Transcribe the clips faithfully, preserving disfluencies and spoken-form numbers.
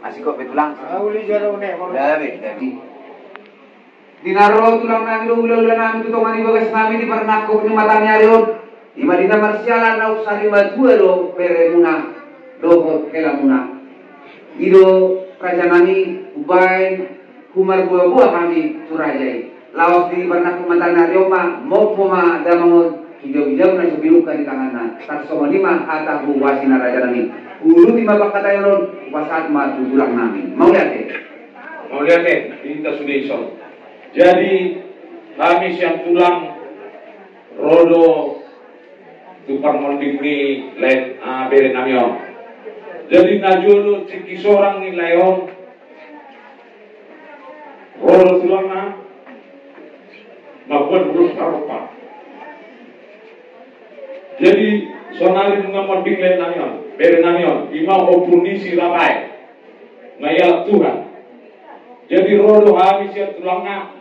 Asi kok be tulang. Uli jalo ne. Jadi di na ro tulang nami dohot hulahula nami tu tonga ni bagas nami di parnangkok ni mata ni ari on, ima di na marsiala naung sari matua do beremuna dohot helamuna. I do raja nami, umbaen humarboaboa hami tu raja i. Laos di parnangkok mata ni ari on ma, mompo ma damang on tu jabu-jabu na so pinungka di tanganna. Tarsongon i ma hata huhuasi na raja nami. Huuduti ma pangkataion on, hupasahat ma tu tulang nami. Mauliate. Mauliate, hita sude ison. Jadi hami sian tulang ro do tu parmonding ni lae, ah, bere nami on. Jadi na jolo tingki sorang ni lae on, ro do tulangna mamboan ulos parompa. Jadi saonari nunga monding lae nami on, bere nami on, ima Ompu ni si Rapael, na ialap Tuhan. Jadi ro do hami sian tulangna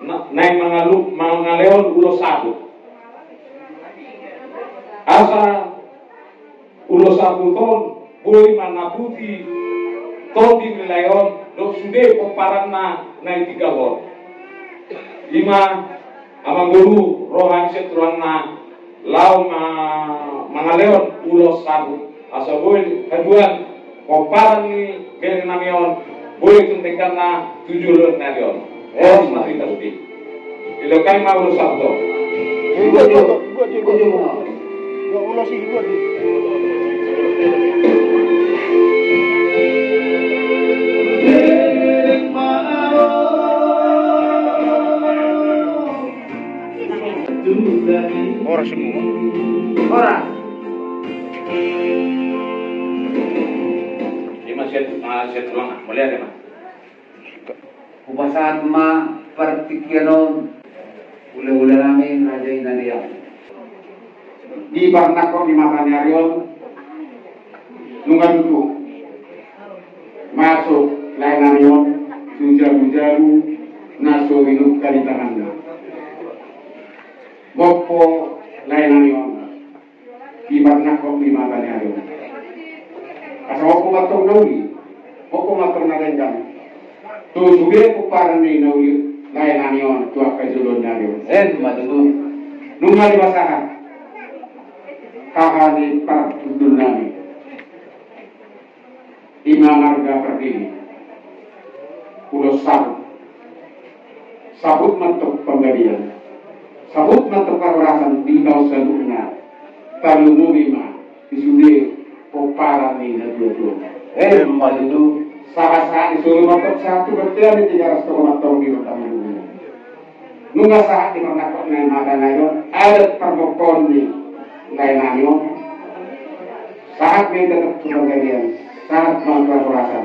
na-, naeng mangalu-, mangalehon ulos saput. Asa ulos saput on boi manaputi tondi ni lae on dohot sude pomparanna na i tinggal on. Ima amangboru, ro hami sian tulangna laho ma-, mangalehon ulos saput. Asa boi haduan pomparan ni bere nami on, boi tung dengganna tu joloan ni ari on. Horas ma tu hita sude. Dilehon hami ma ulos saput on. Horas. Ima sian, ah, sian tulang, ah, mauliate ma. Hupasahat ma partingkian on, hulahula nami raja i na deang. Di parnangkok ni mata ni ari on, nunga tutu masuk lae nami on tu jabu-jabu na so pinungka di tanganna. Mompo lae nami on di parnangkok ni mata ni ari on. Asa mompo ma antong na uli, mompo ma antong na denggan tu sude pomparan ni na uli lae nami on tu angka joloan ni ari on. Emma tutu. Nunga dipasahat haha ni parhundul nami. Ima marga Pardede. Ulos saput. Saput ma antong panggabean. Saput ma antong parhorasan di hita on saluhutna. Tarlumobi ma di sude pomparan ni natuatua. Emma tutu. Sahat-sahat ni solu ma antong sahat tu bontean ni Tigaras Togomantong di Rondang Luhut. Nunga sahat di parnangkok ni mata ni ari on adat parmompoon ni lae nami on. Sahat ma hita tu panggabean, sahat ma tu parhorasan.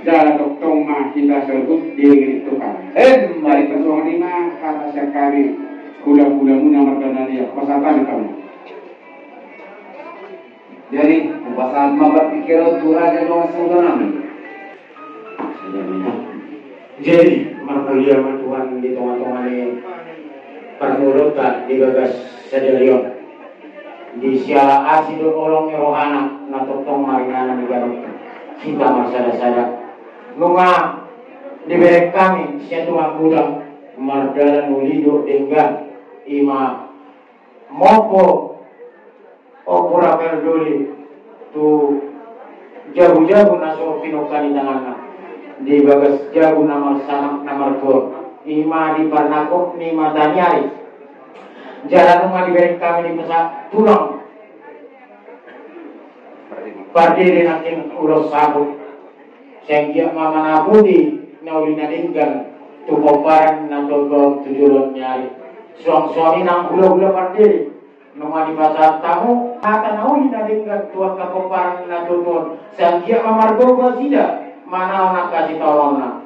Jala tongtong ma hita saluhut diiringi Tuhan. Emma tutu. Songon i ma hata sian hami hulahulamuna marga Nadeak, pasahat hami hamu. Jadi hupasahat ma partingkian on tu raja dongan sahuta nami. Jadi marmulia ma Tuhan di tongatonga ni parngoluonta di bagas sadari on. Disiala asi dohot holong ni rohana na tongtong maringanan di ganup hita marsadasada. Nunga dibereng hami sian tulang huta mardalan uli dohot denggan, ima mompo Ompu Rapael Doli tu jabujabu na so pinungka ni tanganna di bagas jabu na marsanak na margoar, ima di parnangkok ni mata ni ari. Jala nunga dibereng hami di pasahat tulang Pardede nangkin ulos saput. Sai anggiat ma manaputi na uli na denggan tu pomparan na totoon tu joloan ni ari. Suang songon i nang hulahula Pardede. Nunga dipasahat hamu hata na uli na denggan tu angka pomparan na totoon. Sai anggiat ma margogo nasida manaon angka sitaononna.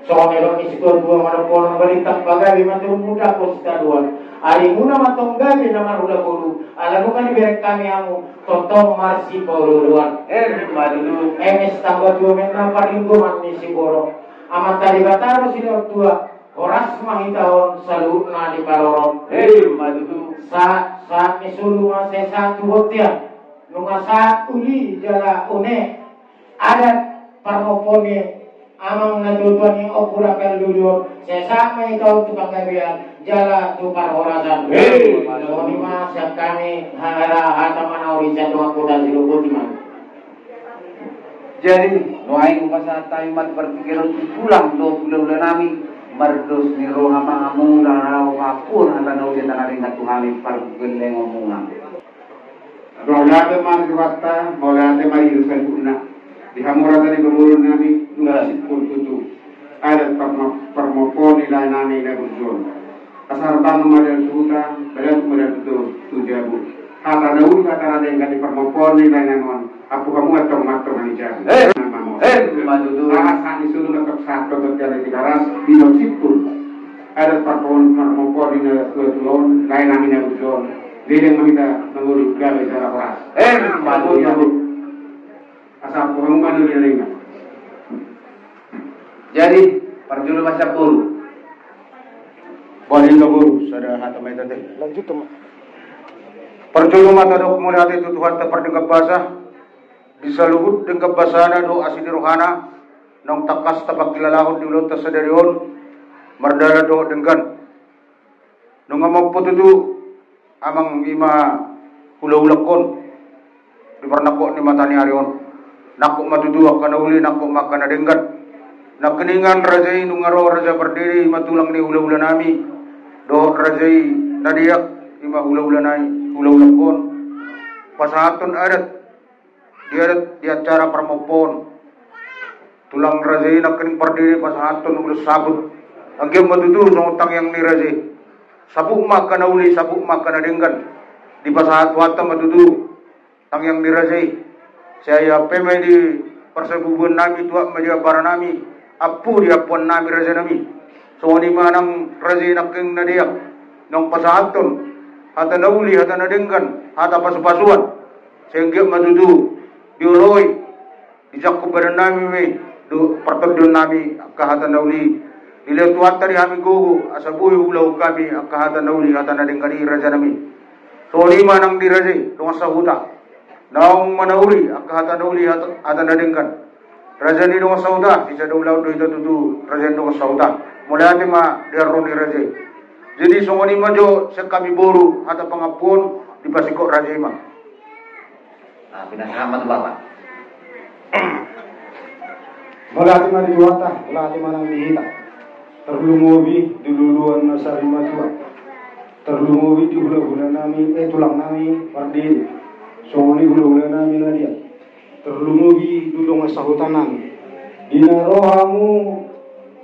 Songon nidok ni situatua, manungkun balintang pagabe ma turun mudangkon sitadoan. Arimuna ma antong gabe na marhula ngolu, ala nunga dibereng hami hamu tongtong marsipaolooloan. Emma tutu. Eme sitamba tua, eme na parlinggoman ni siborok. Amanta Debata do sinatua, horas ma hita on saluhutna diparorot. Emma tutu. Sahat, sahat ni solu ma sai sahat tu bontean. Nunga sahat uli jala une. Adat Parmompoon ni amang na tuatua ni Ompu Rafael Dudun, sai sahat ma hita on tu panggabean jala tu parhorasan. Hei. Songon i ma sian hami hata manauli sian dongan huta Siluhuti ma. Jadi nuaeng hupasahat hami ma partingkian on tu tulang dohot hulahula nami, mardos ni roha ma hamu laho pampuhon hata na uli hata na denggan tu hami pargellengon muna. Mauliate ma di Tuhanta, mauliate ma di saluhutna. Di hamu raja ni pamoruon nami, nunga simpul tutu adat parmo-, parmompoon ni lae nami na burju on. Asa harbangan ma dalan tu huta, balatuk ma dalan tu, tu jabu. Hata na uli hata na denggan di parmompoon ni lae nami on, ampu hamu antong ma antong na di jabu. Eh, eh, ma tutu. Sahat ni solu ma antong sahat tu Tigaras, di na simpul. Adat parmompoon, parmompoon ni na tuatua on, lae nami na burju on. Leleng ma hita mangolu gabe jala horas. Eh, ma tutu. Asa ampu hamu ma na uli na denggan. Jadi parjolo ma sian boru. Boru, sada hata ma hita te. Lanjut ma. Parjolo ma tadok mauliate tu Tuhanta pardenggan basa. Di saluhut denggan basana dohot asi ni rohana, naung tangkas tapangkilalahon di ulaonta sadari on, mardalan dohot denggan. Nunga mampu tutu amang i ma hulahulangkon di parnangkok ni mata ni ari on. Nangkok ma tutu angka na uli, nangkok ma angka na denggan. Nangkiningan raja i nunga ro raja pardede, i ma tulang ni hulahula nami, dohot raja i na deak, i ma hulahula nai, hulahulangkon. Pasahathon adat di adat di acara parmompoon. Tulang raja i nangkining pardede pasahathon ulos saput. Anggiat ma tutu songon tangiang ni raja i. Saput ma angka na uli, saput ma angka na denggan. Dipasahat Tuhanta ma tutu tangiang ni raja i. Sai aha pe ma i di parsabubuan nami, tuat ma di ampara nami, ampu di ampuan nami raja nami. Songon i ma nang raja i nangkining na deak, naung pasahathon hata na uli, hata na denggan, hata pasupasuan. Sai anggiat ma tutu dioloi, dijangkon badan nami ma i dohot partondion nami angka hata na uli. Dilehon Tuhanta di hami gogo asa boi huulahon hami angka hata na uli, hata na denggan i raja nami. Songon i ma nang di raja i dongan sahuta naung manauli angka hata na uli, hata, hata na denggan. Raja ni dongan sahuta, sisada ulaon do hita tutu raja ni dongan sahuta. Mauliate ma di haroro ni raja i. Jadi songon i ma jo sian hami boru, hata pangampuon dipasingkop raja i ma. Nah, pinasahat ma tu Bapak. Mauliate ma di Tuhanta, mauliate ma nang di hita. Tarlumobi di luluan na sarimatua. Tarlumobi di hulahula nami, eh, tulang nami pardede. Songon i hulahula nami na deak. Tarlumobi di dongan sahuta nami. Di na ro hamu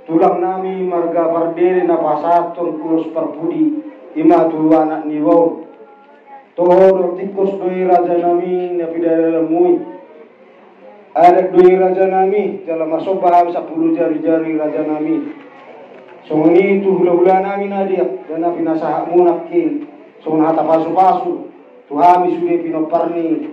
tulang nami marga pardede na pasahathon ulos parpudi, i ma tu anak niba on. Toho do tingkos do i raja nami na pidalalanmu i. Adat do i raja nami, jala marsomba hami sampulu jarijari raja nami. Songon i tu hulahula nami na deak, jala na pinasahatmu nangkin songon hata pasupasu tu hami sude pinompar ni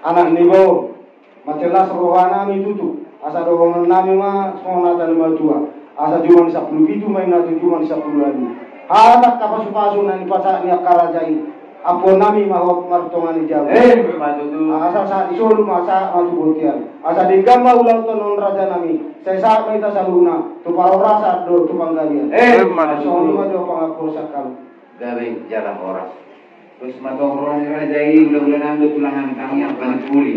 anak niba on. Mansai las roha nami tutu, asa dohonon nami ma songon hata ni matua. Asa juma ni sampulu pitu ma inna tu juma ni sampulu ualu. Hata angka pasupasu na nipasahat ni angka raja i, ampuon nami ma hot martonga ni jabu. Eh, ma tutu. Asa sahat ni solu ma sahat ma tu bontean. Asa denggan ma ulaonta on raja nami. Sai sahat ma hita saluhutna tu parhorasan dohot tu panggabean. Eh, ma tutu. Songon i ma jo pangampuon sian hami. Gabe jala horas. Terus ma tong roha ni raja i, hulahula nami dohot tulang nami, tangiang panimpuli.